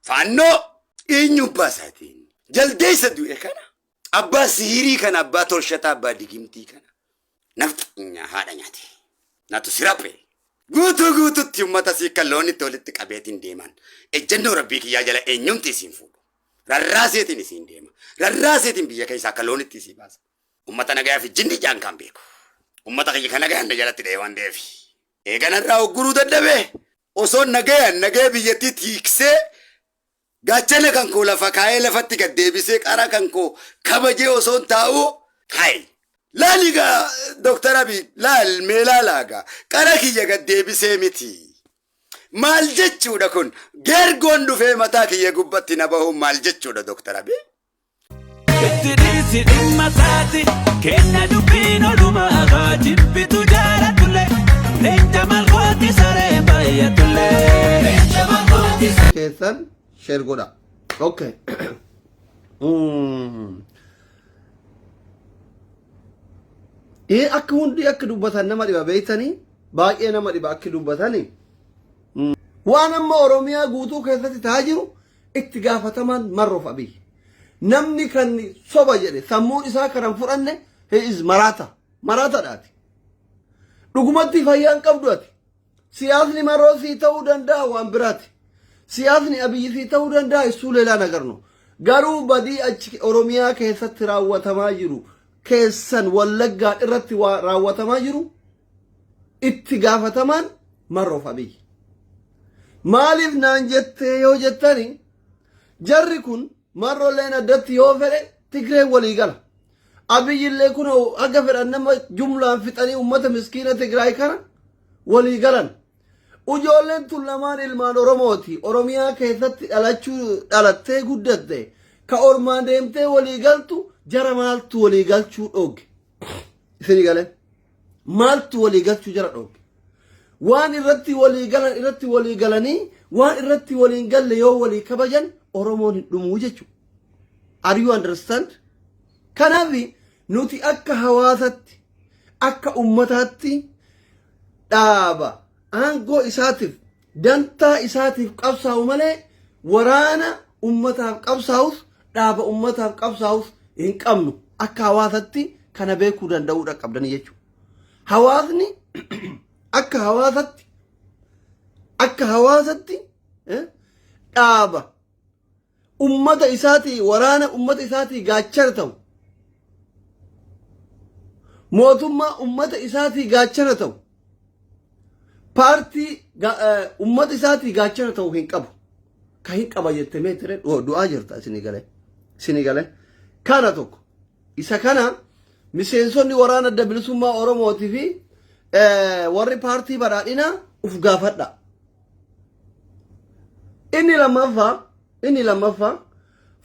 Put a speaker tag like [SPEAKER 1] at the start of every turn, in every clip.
[SPEAKER 1] Faannoo eenyu abbaa isaatiin jaldeessa du'e kana abbaa sihirii kana abbaa tolshataa abbaa digimtii kana nafxanyaa haadha nyaate. Natu siraphee. Guutuu guututti ummata sii kan loonitti walitti qabeetiin deeman. Ejjennoo rabbii kiyyaa jala eenyumti isiin fuudhu. Rarraaseetiin isiin deema. Rarraaseetiin biyya keessaa akka loonitti isii baasa. Ummata nagayaa fi jinni jaan kan beeku. Ummata kiyya kan nagayaan na jalatti dha'e waan ta'eef. Eeganarraa ogguruu dadhabee osoo nagayaan nagaya biyyattii tiiksee Gaachana kan koo lafa kaa'ee lafatti gad deebisee qara kan koo kabajee osoon taa'uu hayi laali gaa Dooktar Abiy laal mee laalaa gaa qara kiyya gad deebisee miti. Maal jechuudha kun geergoon dhufee mataa kiyya gubbatti na bahuun maal jechuudha Dooktar Abiy?
[SPEAKER 2] Itti dhiisi dhimma isaati kenna dubbiin olumaa jibbitu jaalatullee leenca malkooti saree baay'atullee. Leenca malkooti.
[SPEAKER 3] Keessan share godha. Okay. Ee akka hundi akka dubbatan nama dhiba beektanii baay'ee nama dhiba akki dubbatanii. Waan amma Oromiyaa guutuu keessatti ta'aa jiru itti gaafatamaan Marroof Abiy. Namni kan soba jedhe sammuun isaa kan hin fudhanne he is maraata. Maraatadhaati. Dhugumatti fayyaa hin qabdu ati. Siyaasni Marroo sii ta'uu danda'a waan biraati. Siyaasni Abiyyi sii ta'uu danda'a issuu leelaa nagarnu. Garuu badii achi Oromiyaa keessatti raawwatamaa jiru keessan Wallaggaa irratti raawwatamaa jiru itti gaafatamaan Marroof Abiyyi. Maaliif naan jettee yoo jettani jarri kun Marrolleen addatti yoo fedhe Tigreen walii gala. Abiyyillee kun haga fedhan nama jumlaan fixanii uummata miskiina Tigraay kana walii galan. Ijoolleen tun lamaan ilmaan Oromooti. Oromiyaa keessatti dhalachuu dhalattee guddatte. Ka ormaan deemtee walii galtu jara maaltu walii galchuu dhoogge. Isinii galee. Maaltu walii galchuu jara dhoogge? Waan irratti walii galan irratti walii galanii waan irratti waliin galle yoo walii kabajan Oromoon hin dhumuu jechuudha. Are you understand? Kanaaf nuti akka hawaasatti akka ummataatti dhaaba aangoo isaatiif dantaa isaatiif qabsaa'u malee waraana ummataaf qabsaa'us dhaaba ummataaf qabsaa'us hin qabnu akka hawaasatti kana beekuu danda'uudha qabdanii jechuudha. Hawaasni akka hawaasatti akka hawaasatti dhaaba ummata isaatii waraana ummata isaatii gaachana ta'u mootummaa ummata isaatii gaachana ta'u paartii ummata isaatii gaachana ta'u hin qabu ka hin qaba jette meetire du'aa jirta isinii galee isinii galee kana tokko isa kana miseensonni waraana adda bilisummaa Oromootii fi warri paartii badhaadhinaa uf gaafadha. Inni lammaffaa inni lammaffaa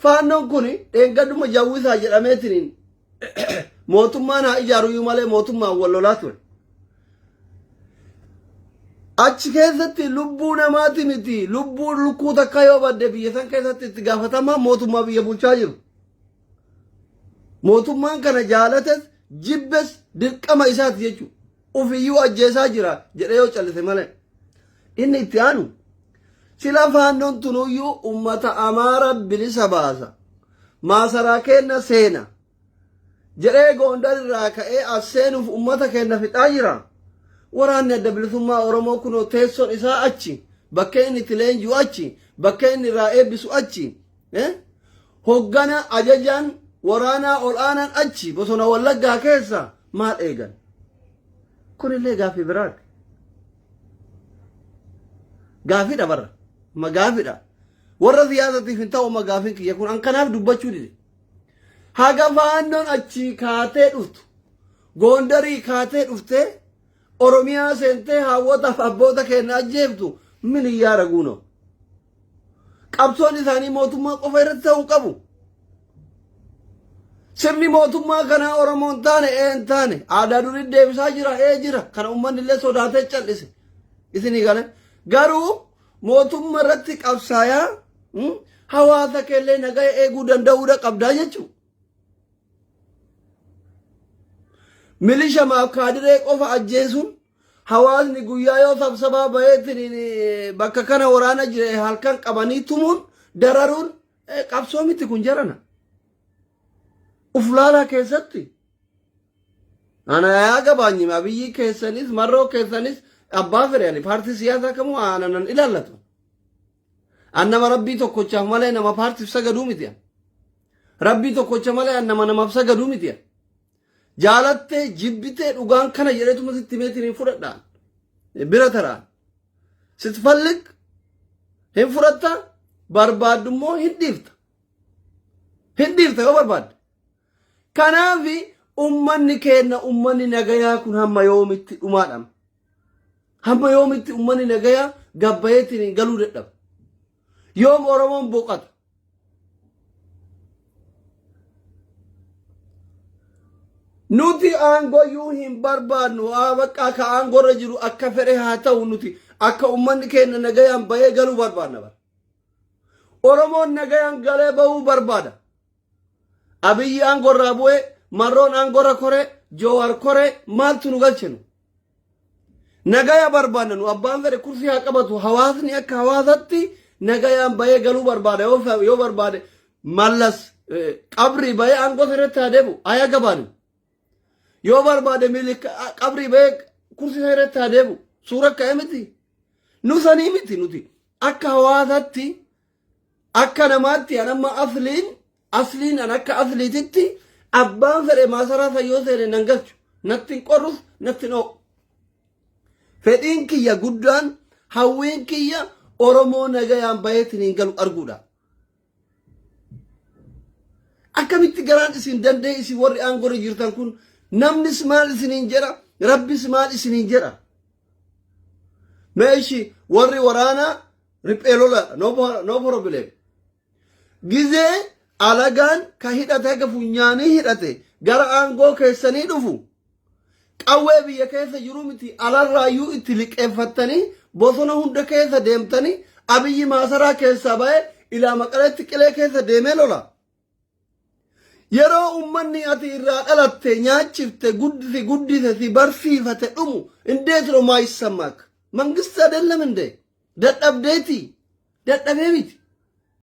[SPEAKER 3] faannoon kun dheengadhuma jawwisaa jedhameetiin mootummaan haa ijaaruyyuu malee mootummaan wal lolaa ture. Achi keessatti lubbuu namaati miti lubbuu lukkuu takka yoo badde biyya san keessatti itti gaafatamaa mootummaa biyya bulchaa jiru. Mootummaan kana jaalates jibbes dirqama isaati jechuudha. Ufiyyuu ajjeesaa jira jedhee yoo callise malee. Inni itti aanu sila faannoon tunuyyuu ummata Amaara bilisa baasa. Maasaraa keenna seena. Jedhee Goondar irraa ka'ee as seenuuf ummata keenna fixaa jira. Waraanni adda bilisummaa Oromoo kunoo teessoon isaa achi. Bakkee inni itti leenji'u achi. Bakkee inni irraa eebbisu achi. Hoggana ajajaan waraanaa ol aanaan achi bosona Wallaggaa keessa maal eegan? Kunillee gaaffii biraati. Gaaffiidha barra. Ma gaaffiidha. Warra siyaasatiif hin ta'u ma gaaffiin kiyya kun an kanaaf dubbachuu dide. Haga faannoon achii kaatee dhuftu Goondarii kaatee dhuftee Oromiyaa seentee haawwotaaf abboota keenya ajjeeftu min iyyaa raguunoo. Qabsoon isaanii mootummaa qofa irratti ta'uu qabu. Sirni mootummaa kanaa Oromoo hin taane ee hin taane aadaa durii deebisaa jira ee jira kana uummanni illee sodaatee cal'ise isinii gale garuu mootummaa irratti qabsaayaa hawaasa keellee nagaya eeguu danda'uudha qabdaa jechuudha. Milisha maaf kaadiree qofa ajjeesuun hawaasni guyyaa yoo sabsabaa baheetiin bakka kana waraana jire halkan qabanii tumuun dararuun qabsoo miti kun jarana. Uflaalaa keessatti. Ana yaa gabaanyi Abiyyi keessanis Marroo keessanis abbaa fedhe ani paartii siyaasaa kamuu ana nan ilaallatu. An nama Rabbii tokkochaaf malee nama paartiif sagaduu miti. Rabbii tokkocha malee an nama namaaf sagaduu miti. Jaalattee jibbitee dhugaan kana jedheetuma sitti himeetiin hin fudhadhaan. Bira taraan. Sitfallig hin fudhatta barbaaddu immoo hin dhiifta. Hin dhiifta yoo barbaadde. Kanaaf ummanni keenna ummanni nagayaa kun hamma yoomitti dhumaadhama. Hamma yoomitti ummanni nagayaa gabbayeetiin hin galuu dadhaba. Yoom Oromoon boqata? Nuti aangoyyuu hin barbaadnu. Haa bakka akka aangorra jiru akka fedhe haa ta'u nuti akka ummanni keenya nagayaan bahee galuu barbaadna bara. Oromoon nagayaan galee bahuu barbaada. Abiyyi aangorraa bu'ee, Marroon aangorra koree, Jowaar koree maaltu nu galche nu? Nagaya barbaadna nu abbaan fedhe kursii haa qabatu hawaasni akka hawaasatti nagayaan bahee galuu barbaada yoo yoo barbaade Mallas qabrii bahee aangoo irratti haa deebi'u haa gabaanu. Yoo barbaade Milik qabrii bahee kursii irratti haa deebi'u suura ka'ee miti. Nu sanii miti nuti akka hawaasatti Akka namaatti an amma asliin asliin an akka asliititti abbaan fedhe maasaraa san yoo seene nan galchu natti hin qorrus natti hin oo'u. Fedhiin kiyya guddaan hawwiin kiyya Oromoo nagayaan baheetiin hin galu arguudha. Akkamitti garaan isin danda'e isin warri aangorra jirtan kun namnis maal isiniin jedha rabbis maal isiniin jedha. Meeshi warri waraanaa Riphee lola no problem. Gizee alagaan ka hidhate haga funyaanii hidhate gara aangoo keessanii dhufu qawwee biyya keessa jiru miti alarraayyuu itti liqeeffattanii bosona hunda keessa deemtanii Abiyyi maasaraa keessaa ba'ee ilaa Maqaleetti qilee keessa deemee lola. Yeroo ummanni ati irraa dhalatte nyaachifte guddise guddise si barsiifate dhumu እንዴት ነው ማይሰማክ? መንግስት አይደለም እንዴ? Dadhabdeeti dadhabee miti.